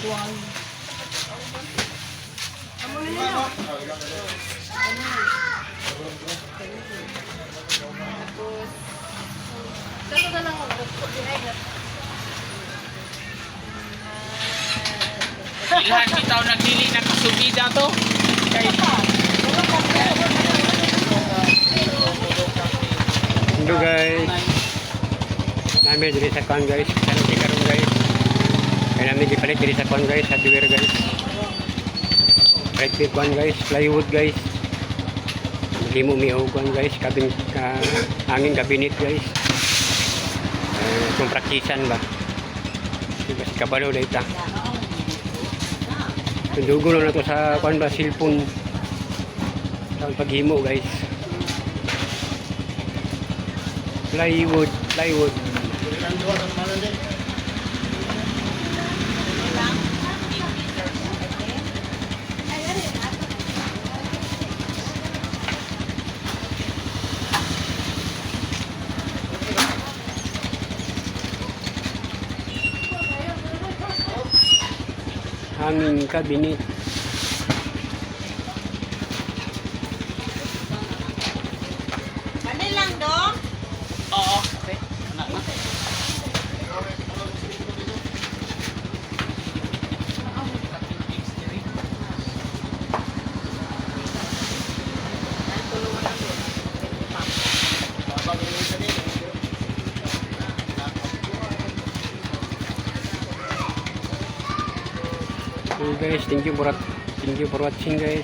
Kuan. Amo na nila. Tapos, kato na lang ako. Dihay na. Ilhan bitaw nagdili na kasubida to. Kay Hello guys. Namin diri sa kuan guys. Sa di karon guys. Kaya namin gipalit diri sa kuan guys, hardware guys. Palit mi kuan guys, plywood guys. Maghimo mi og kuan guys, kabin ka, hangin cabinet guys. Eh, kung praktisan ba. Di ba si kabalo na ita. Tundugo na to sa kuan ba, cellphone. Sa paghimo guys. Plywood, plywood. Hanging cabinet. Ano lang dong? Oo, okay. Anak na. So guys, thank you for watching guys.